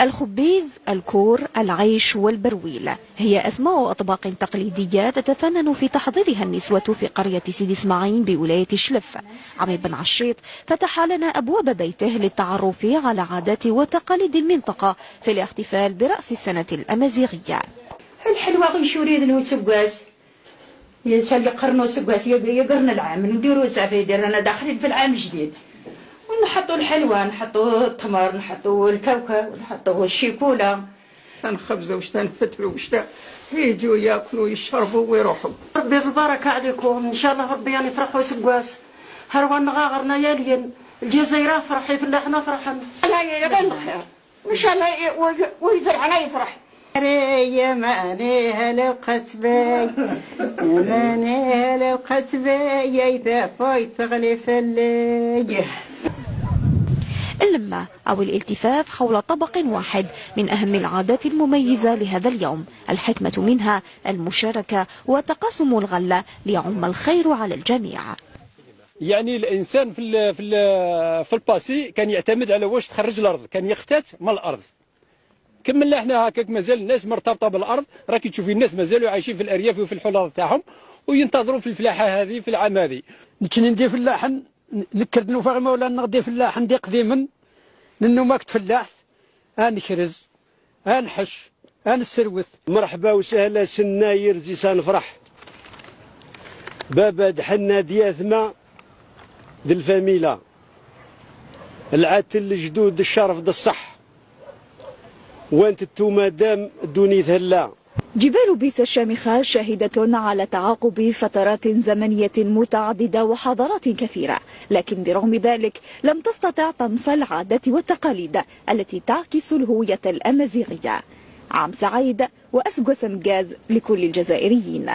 الخبيز، الكور، العيش والبرويل هي أسماء أطباق تقليدية تتفنن في تحضيرها النسوة في قرية سيدي اسماعيل بولاية شلف. عمي بن عشيط فتح لنا أبواب بيته للتعرف على عادات وتقاليد المنطقة في الاحتفال برأس السنة الأمازيغية. الحلوى غيشوري وسكواس ينسى قرنو سكواس يقرن العام نديرو زعفيدير، رانا داخلين في العام الجديد، ونحطوا الحلوى، نحطوا التمر، نحطوا الكاوكاو، نحطوا الشيكولا. نخبزوا وش نفتلوا وش يجوا ياكلوا يشربوا ويروحوا. ربي بالبركة عليكم ان شاء الله، ربي يعني فرحوا سكواس هروان غاغرنا يالين الجزائر فرحي فلاحنا فرحنا. الله يبان خير ان شاء الله ويزرعنا يفرح. يا ماني هلا وقسبي، يا ماني هلا وقسبي، يا إذا فايت تغلي فلاي. اللمة أو الالتفاف حول طبق واحد من أهم العادات المميزة لهذا اليوم، الحكمة منها المشاركة وتقاسم الغلة ليعم الخير على الجميع. يعني الإنسان في ال passé كان يعتمد على واش تخرج الأرض، كان يقتات من الأرض. كملنا احنا هكاك، مازال الناس مرتبطة بالارض، راكي تشوفي الناس مازالوا عايشين في الارياف وفي الحوض تاعهم وينتظروا في الفلاحة هذه في العام هذه. نكني ندير فلاح نكرد نوفا ولا نغدي فلاح ندي قديما لانه ما كنت فلاح نكرز نحش نسروث. مرحبا وسهلا سناير زيسان نفرح بابا دحنا دياثما ذي الفاميلا العاتل الجدود الشرف د الصح وانت تو دام دوني ثلا. جبال بيس الشامخة شاهدة على تعاقب فترات زمنية متعددة وحضارات كثيرة، لكن برغم ذلك لم تستطع طمس العادات والتقاليد التي تعكس الهوية الأمازيغية. عام سعيد وأسقس مجاز لكل الجزائريين.